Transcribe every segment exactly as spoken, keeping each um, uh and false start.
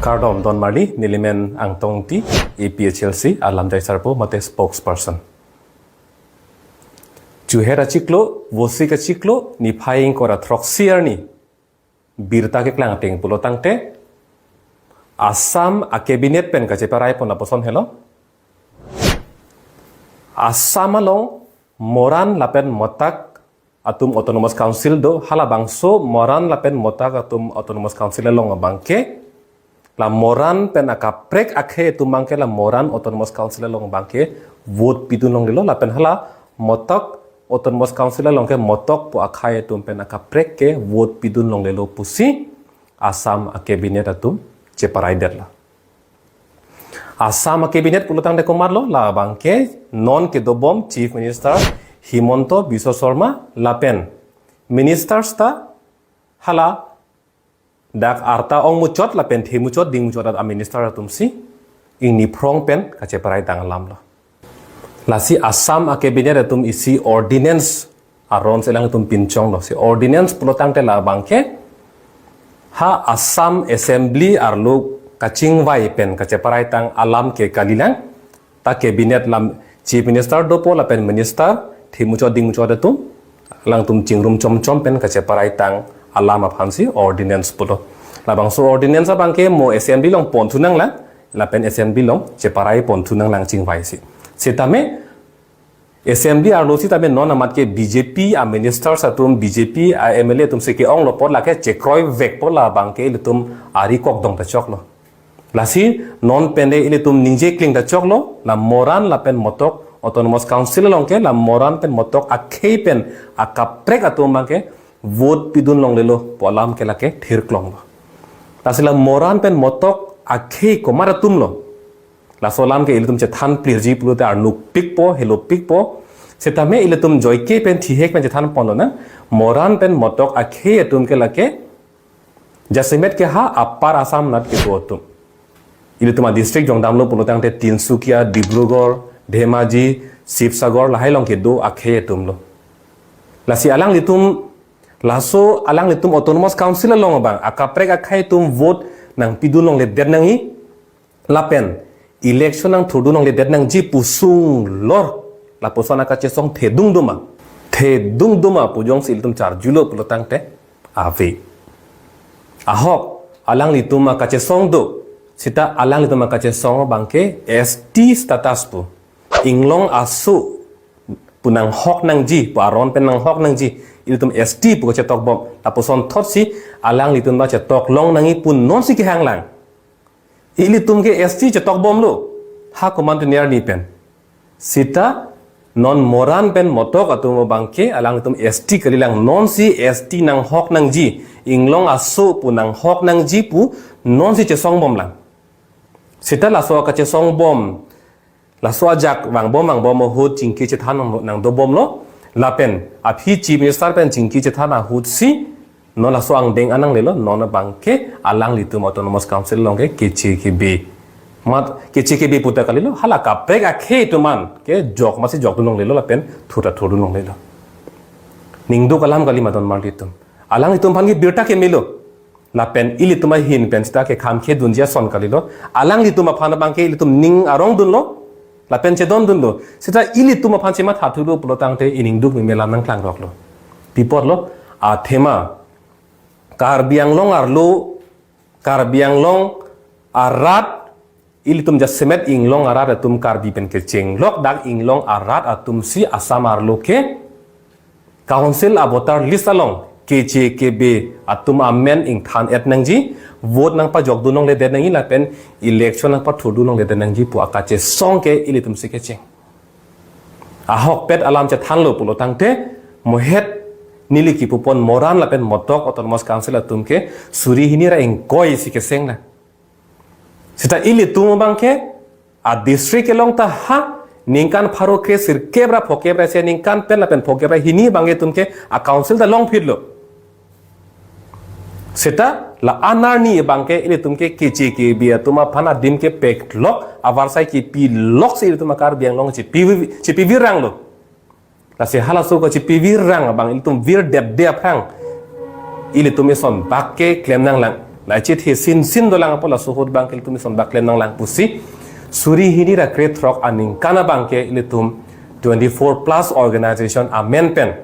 Kardom don marli, nelimen Angtong Ingti, A P H L C alamjai sarpo mate spokesperson. Chuher achiklo, Vosik achiklo, niphai ingkoi ra throksi arni birta keklang ateng pulo tangte, Assam a cabinet pen kacheparai pon lapuson helo. Assam along Moran lapen Motak atum Autonomous Council do, halabangso Moran lapen Motak atum Autonomous Council along abangke, la Moran pen akaprek akhei atum abangke la Moran Autonomous Council along abangke vote pidun longlelo, lapen hala Motak Autonomous Council along ke Motok pu akhei atum pen akaprek ke vote pidun longlelo pusi Assam a cabinet atum cheparai detlo. Assam a cabinet pulo tangte komatlo, labangke non kedobom Chief Minister Himanta Biswa Sarma lapen ministers ta hala dak arta ongmuchot lapen themuchot dingmuchot a minister atumsi ingni phrong pen kacheparai tang alamlo. Lasi Assam a cabinet atum isi ordinance aron si alangtum pinchonglo. Si ordinance pulo tangte labangke ha Assam Assembly arlo kachingvai pen kacheparai tang alam ke kalilang. Ta cabinet lam Chief Minister dopo lapen minister themuchot dingmuchot atum alangtum chingrum chomchom pen kacheparai tang alam aphansi ordinance pulo. Labangso ordinance abangke mo Assembly along ponthu nanglang, lapen Assembly along cheparai ponthu nanglang chingvaisi. Sitame Assembly arlo sitame non amat ke B J P a ministers atum, B J P a M L A atumsi ke-onglo apot lake chekroivekpo, labangke ilitum ari kokdong ta choklo. Lasi non pen de ilitum ningje kling ta choklo, la Moran lapen Motok Autonomous Council along ke la Moran pen Motok akhei pen akaprek atum abangke vote pidun longlelo pu alam ke lake thirklonglo. Lasi la Moran pen Motok akhei komat atumlo, laso alam ke ilitum chethan plirji pulote arnuk pikpo, helo pikpo. Sitame ilitum joike pen thihek pen chethan ponlonang, Moran pen Motok akhei atum ke lake jasemet ke ha Upper Assam anat kedo atum. Ilitum a district jongdamlo pulo tangte Tinsukia, Dibrugarh, Dhemaji, Sibsagar lahai along kedo akhei atumlo. Lasi alanglitum, laso alanglitum Autonomous Council along abang akaprek akhei atum vote nangpidun longledet nangji lapen election nangthurdun longledet nangji pu sunglor lapuson akachesong thedung doma, thedung doma pu jongsi ilitum charjulo pulo tangte ave. Ahok, alanglitum akachesong do, sita alanglitum akachesong abangke S T status pu, inglong aso pu nanghok nangji, pu aron pen nanghok nangji, ilitum S T pu kachetokbom, lapuson thotsi alanglitum ta chetoklong nangji pu nonsi kehanglang. Ilitum ke S T chetokbomlo, ha komantu niar ni pen. Sita non Moran pen Motok atum abangke alanglitum S T kalilang, nonsi S T nanghok nangji, inglong aso pu nanghok nangji pu nonsi chesongbomlang. Sita laso akachesongbom, laso ajak vangbom vangbom ahut chingki chethan nang, nangdobomlo, lapen aphi Chief Minister pen chingki chethan ahutsi non laso angdeng ananglelo, non abangke alanglitum Autonomous Council along ke keche kebe. Mat keche kebe puta kalilo, hala kaprek akhei atum an ke jok masi jokdun longlelo lapen thur ta thurdun longlelo. Ningduk alam kali ma don marlitum. Alanglitum aphan ke birta kemelo. Lapen ilitum ahin pen sita kekham khedunji ason kalilo. Alanglitum aphan abangke ilitum ning arongdunlo, lapen chedondunlo. Sita ilitum aphan chemathathulo pulo tangte iningduk meme alam nangklangroklo. Pi apotlo, athema Karbi Anglong arlo, Karbi Anglong arat, ilitum jasemet inglong arat atum Karbi pen kechenglok, dak inglong arat atumsi Assam arlo ke Council a voter list along keche kebe atum amen ingthan-et nangji, vote nangpajokdun longledet nangji lapen election nangpathurdun longledet nangji pu akachesong ke ilitumsi kecheng. Ahokpet alam chethanlo pulo tangte, mohet neli kipupon Moran lapen Motok Autonomous Council atum ke suri hini ra ingkoi si keseng na. Sita ilitum abangke a district kelong ta ha ningkan pharo kre sirkep ra phokep ra isi aningkan pen lapen phokep ra hini abangke itum ke a council ta longphitlo. Sita la-an arni abangke ilitum ke keche kebe atum aphan adim kepeklok, avarsai kepiloksi ilitum a Karbi Anglong chepi, chepivirranglo. Lasi halaso kachepivirrang abang ilitum virdetde aphrang ilitum eson bak ke klem nanglang. Nai chit he sin sin dolang apot laso ahut abangke ilitum ison bak klem nanglang pusi. Suri hini ra krethrok aningkan abangke ilitum twenty-four plus organization amen pen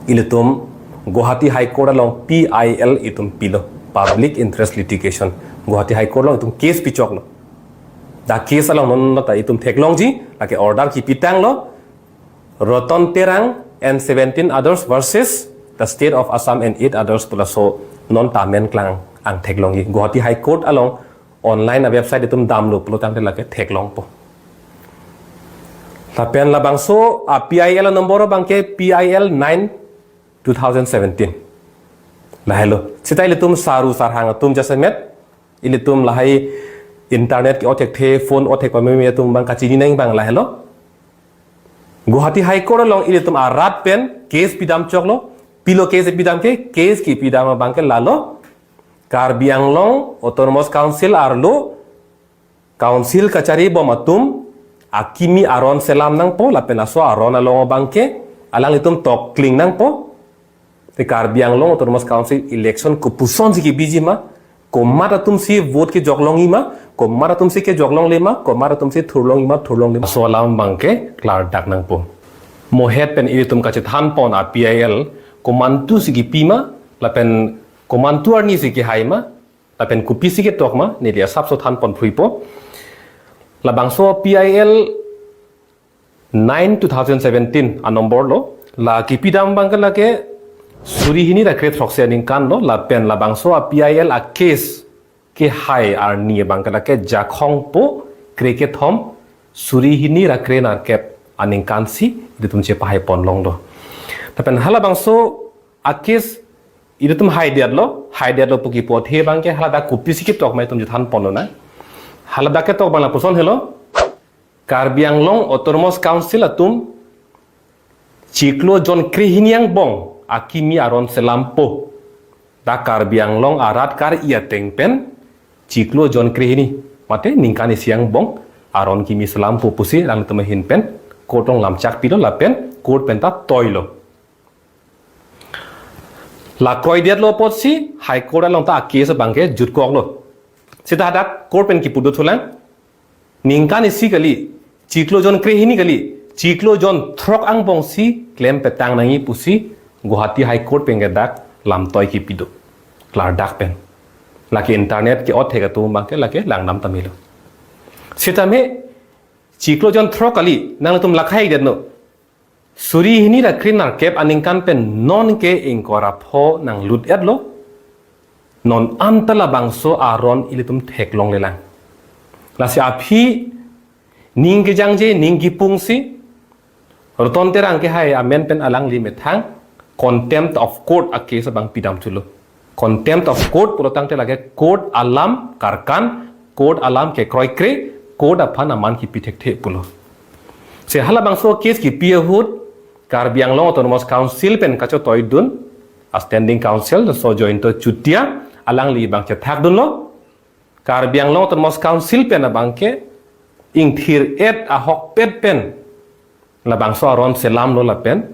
ilitum Guwahati High Court along P I L itum pilo, Public Interest Litigation. Guwahati High Court along itum case pichoklo. Dak case along non ta itum theklongji, lake order kipitanglo, Roton Terang and seventeen others versus the State of Assam and eight others pu laso non ta amen klang ang theklongji. Guwahati High Court along online a website itum damlo pulo tangte lake theklongpo. Lapen labangso a P I L number abangke P I L nine two thousand seventeen. Lahelo. Seta ilitum saru sarhang atum jasemet, ilitum lahai internet ke-o thekthe, phone o thek pameme atum abang kachini nang abang lahelo. Guwahati High Court along ilitum arat pen case pidam choklo, pilo case pidam ke, case kipidam abangke lalo, Karbi Anglong Autonomous Council arlo, Council kachari bom atum akimi aron selam nangpo, lapen laso aron along abangke alanglitum tokling nangpo. Te Karbi Anglong Autonomous Council election kopuson si kebiji ma, komat atum si vote kejoklongji ma, komat atum si kejoklongle ma, komat atum si thurlongji ma, thurlongle ma. Laso alam abangke klardak nangpo. Mohet pen ilitum kachethanpon a P I L komantu si kipi ma, lapen komantu arni si kihai ma, lapen kopisi ketok ma, neli asapso thanpon phruipo. Labangso P I L nine two thousand seventeen a number lo, la kipidam abangke lake suri hini ra krethrok si aningkan lo, lapen labangso a P I L a case kehai arni abangke lake Jakhong po krekethom suri hini ra krenerkep aningkan si ilitum chepahai ponlonglo. Lapen halabangso a case ilitum haidetlo, haidetlo pu kipu athe abangke haladak kopisi ketok ma itum chethanponlonang. Haladak ketok abang lapuson helo, Karbi Anglong Autonomous Council atum chiklo jon krehini angbong akimi aron selampo. Dak Karbi Anglong arat kar-i ateng pen chiklo jon krehini, mate ningkan isi angbong aron kimi selampo pusi alanglitum ahin pen court along lamchak pilo lapen court pen ta toilo. La kroidetlo apotsi High Court along ta a case abangke jutkoklo. Seta hadak court pen kipu dothulang, ningkan isi kali, chiklo jon krehini kali, chiklo jon throk angbong si klem petang nangji pusi Guwahati High Court pen ke dak lamtoi kipi do. Klardak pen. Lake internet ke-o thek atum abangke lake langdam ta melo. Sitame chiklo jon throk kali, nangtum lakhai detno. Suri hini ra krenerkep aningkan pen non ke ingkoi ra pho nanglut-etlo. Non anta labangso aron ilitum theklonglelang. Lasi aphi ning kejangje, ning kipung si Roton Terang kehai amen pen alangli methang contempt of court a case abang pidam thulo. Contempt of court pulo tangte lake court alam karkan, court alam kekroikre, court aphan aman kipi thekthe pulo. Si halabangso case kipi ahut Karbi Anglong Autonomous Council pen kachotoidun a standing counsel so Jayanta Chutia, alangli abang chethakdunlo. Karbi Anglong Autonomous Council pen abangke ingthir-et ahokpet pen labangso aron selamlo lapen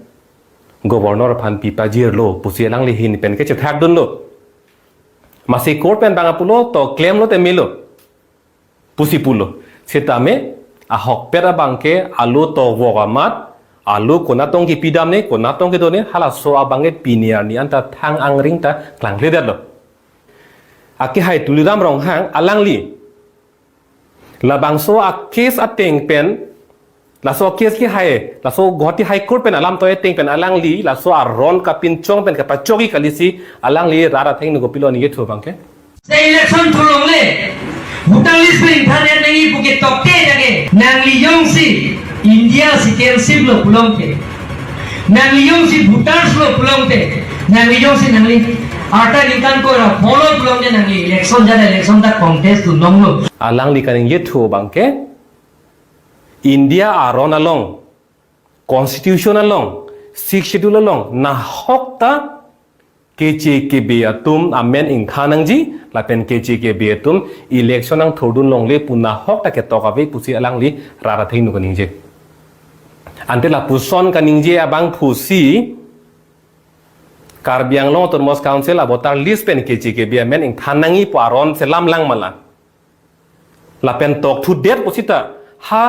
governor aphan pipajirlo pusi alangli ahin pen ke chethakdunlo. Masi court pen abang apulo to klemlo te melo pusi pulo. Sitame ahokpet abangke alo tovok amat, alo konatong kipidam ne, konatong kedo ne, halaso abangke pini arni anta thang angring ta klangkledetlo. Akehai Tuliram Ronghang alangli labangso a case ateng pen, laso case kehai, laso Guwahati High Court pen alamtoi ateng pen alangli laso aron kapinchong pen kapachokji kali si alangli rat athengno kopilo ningjethu abangke. Se election thulongle, voter list pen internet nangji pu ketokte jake, nangli jongsi India citizenship lo pulote, nangli jongsi voters lo pulote, nangli jongsi nangli arta ningkan koi ra pho lo pulote nangli election jada election ta contest dunlonglo. Alangli kaningjethu abangke India aron along, constitution along, Sixth Schedule along nahok ta keche kebe atum amen ingthan nangji, lapen keche kebe atum election nangthurdunlongle pu nahok ta ketok ave pusi alangli rat athengno kaningje. Ante lapuson kaningje abangphu si Karbi Anglong Autonomous Council a voter list pen keche kebe amen ingthan nangji pu aron selam lang ma la. Lapen tokthudetpo seta ha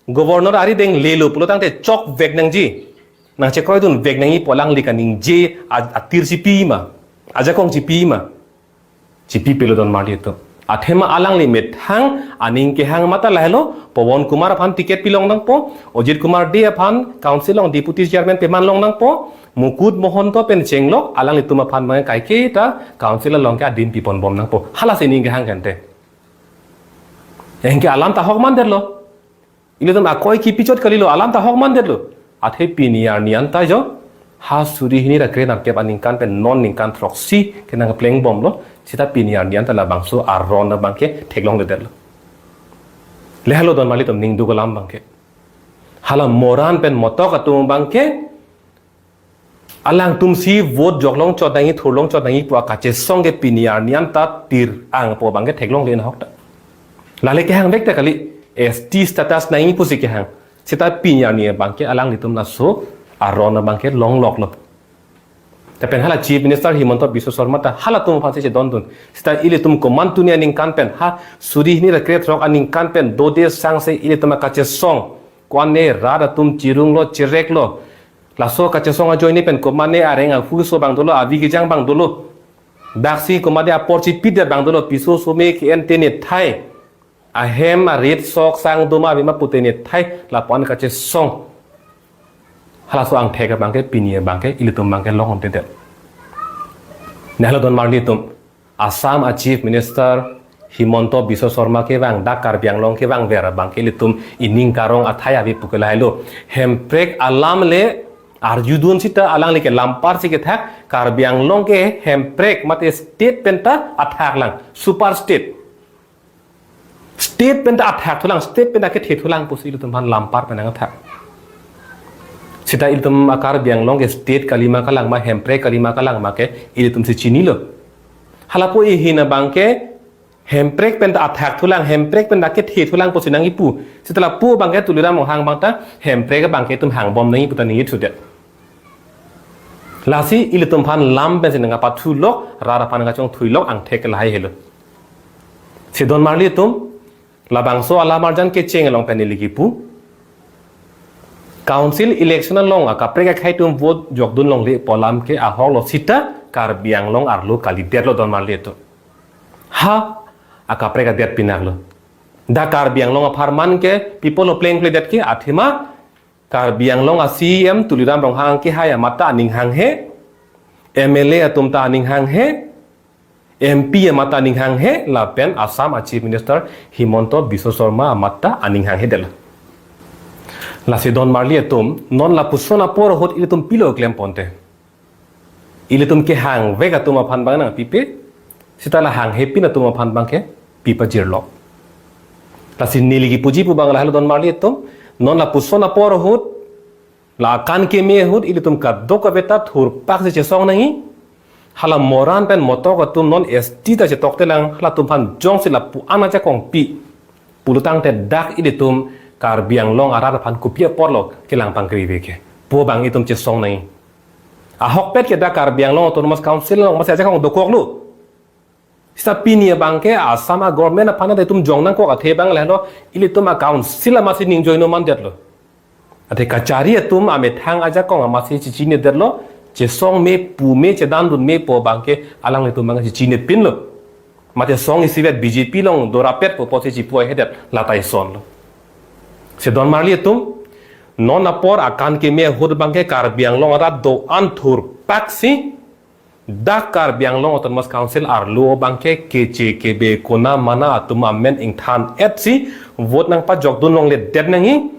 governor arideng lelo pulo tangte chokvek nangji, nangchekroidunvek nangji pu alangli kaningje a-, atir chipi ma, ajakong chipi ma. Chipipelo don marli atum. Athema alangli methang aning kehang mate lahelo, Pawan Kumar aphan ticket pilong nangpo, Ajit Kumar Dey aphan council along deputy chairman peman long nangpo, Mukut Mahanta pen chenglok alanglitum aphan abang kaiketa council along ke adim piponbom nangpo. Halasi aning kehang kente. Anke alam ta ahok mandetlo. Ilitum akoi kipichot kalilo, alam ta ahok mandetlo. Athe pini arni anta jo ha suri hini ra kre-nerkep aningkan pen non ningkan throksi ke nangplengbomlo. Seta pini arni anta labangso aron abang ke theklongledetlo. Lahelo don marli atum, ningduk alam abang ke. Hala moran pen motok atum abang ke alangtumsi vote joklong chot nangji, thurlong chot nangji pu akachesong ke pini arni anta tir-angpo abang ke theklongle nahok ta. Lale kehangvek ta kali, S T status nangji pusi kehang. Seta pini arni abang ke alanglitum laso aron abang ke longloklo. Lapen hala Chief Minister Himanta Biswa Sarma ta halatum aphansi chedondun. Seta ilitum komantu ni aningkan pen, ha suri hini ra krethrok aningkan pen dode sangse ilitum akachesong, ko-an ne rat atum chirunglo, chireklo, laso kachesong ajoine pen komatne areng ahuso abang dolo, avi kejang abang dolo. Daksi komatne apor chipidet abang dolo, piso some ke-en te ne thai. Ahem arit sok sang doma avema pute ne thai, lapu-an kachesong. Halaso angthek abang ke pini abang ke ilitum abang ke longledet. Lahelo don marli atum. Assam a Chief Minister Himanta Biswa Sarma kevang, dak Karbi Anglong kevangver abang ke ilitum ining karong athai ave pu ke lahelo. Hemprek alam le arjudun seta alangli ke lampar si kethak, Karbi Anglong ke hemprek mate state pen ta athak lang, super state. State pen ta athak thulang, state pen ta kethe thulang pusi ilitum aphan lampar pen nangthak. Seta ilitum a Karbi Anglong ke state kalima kalang ma, hemprek kalima kalang ma ke ilitumsi chinilo. Halapu ihin abang ke hemprek pen ta athak thulang, hemprek pen ta kethe thulang pusi nangkipu. Seta lapu abang ke Tuliram Ronghang abang ta hemprek abang ke itum hangbom nangji pu ta ningje thudet. Lasi ilitum aphan lam pensi nangkapathulok, rat aphan nangkachongthuilok angthek lahai helo. Si don marli atum, labangso alam arjan kecheng along pen neli kipu. Council election along akaprek akhei atum vote jokdun longle pu alam ke ahoklo seta Karbi Anglong arlo kalidetlo don marli atum. Ha akaprek adet pinaklo. Dak Karbi Anglong apharman ke pipo lo plengpledet ke, athema Karbi Anglong a C E M Tuliram Ronghang kehai amat ta aning hanghe, M L A atum ta aning hanghe, M P amat ta aning hanghe, lapen Assam a Chief Minister Himanta Biswa Sarma amat ta aning hanghe dela. Lasi don marli atum, non lapuson apor ahut ilitum pilo klemponte. Ilitum kehangvek atum aphan abang nangpipe, seta la hanghepin atum aphan abang ke pipajirlo. Lasi neli kipuji pu abang lahelo don marli atum, non lapuson apor ahut, la akan keme ahut ilitum kadokave ta thurpaksi chesong nangji. Hala moran pen motok atum non S T ta chetoktelang, halatum aphan jongsi lapu-an ajakong pi pulo tangte dak ilitum Karbi Anglong arat aphan kopi aporlo kelang pangkri ave ke pu abang itum chesong nangji. Ahokpet ke dak Karbi Anglong Autonomous Council along masi ajakong dokoklo. Seta pini abang ke Assam a government aphan ta itum jong nangkok athe abang lahelo, ilitum a council amatsi ning joino mandetlo. Athe kachari atum amethang ajakong amatsi chichinedetlo, chesong me pu me chedandun me pu abang ke alanglitum abang chichinepinlo. Mate song isivet B J P along dorapetpo pusi chipu-ai hedet, lata isonlo. Si don marli atum, non apor akan keme ahut abang ke Karbi Anglong arat do-an thurpaksi dak Karbi Anglong Autonomous Council arlo abang ke keche kebe kona mana atum amen ingthan-etsi vote nangpajokdun longledet nangji,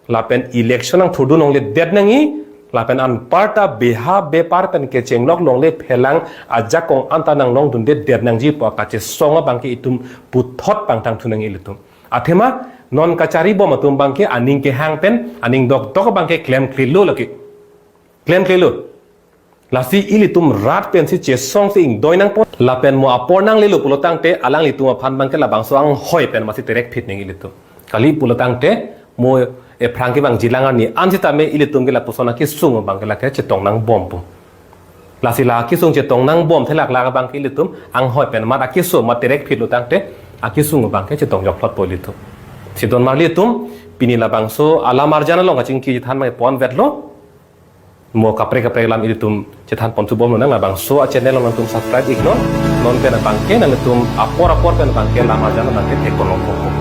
lapen election nangthurdun longledet nangji, lapen anparta beha bepar pen kechenglok longle phelang ajakong anta nanglongdundedet nangji pu akachesong abang ke itum puthot pangthang thu nangji ilitum. Athema non kacharibom atum abang ke aning kehang pen aning dokdok abang ke klemklelo lake. Klemklelo. Lasi ilitum rat pensi chesongsi ingdoi nangpo. Lapen mo apor nanglelo pulo tangte alanglitum aphan abang ke labangso anghoi pen masi terek phit nangji ilitum. Kali pulo tangte mo ephrang kevangji lang arni an sitame ilitum ke lapuson akesung abang ke lake chetong nangbompo. Lasi la akesung chetong nangbom theklak abangke ilitum anghoi pen mat akesung mat terek phitlo tangte akesung abangke chetong jokplotpo ilitum. Sidon mar ilitum pini labangso alam arjan along kachingki chethan abangke ponvetlo. Mo kaprek kaprek alam ilitum chethan pon thubomlo nang, labangso a channel along nangtum subscribe iknon. Non pen abangke nangtum apor apor pen abangke alam arjan abangke thek ponlongpo.